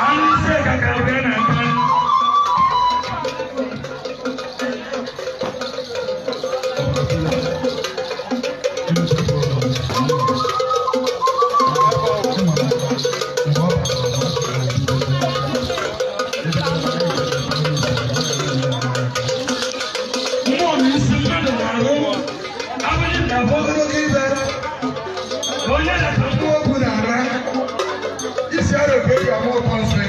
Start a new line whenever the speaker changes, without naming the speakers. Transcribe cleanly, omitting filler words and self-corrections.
Anụ isi ka ka ebe na-ata. Mmụọ na isi mmadụ na-arụ abụghị na abụ ogologo ibe onye na-ata mkpụrụ okwu na-ara isi arọ ka eji ama ụtọ nsị.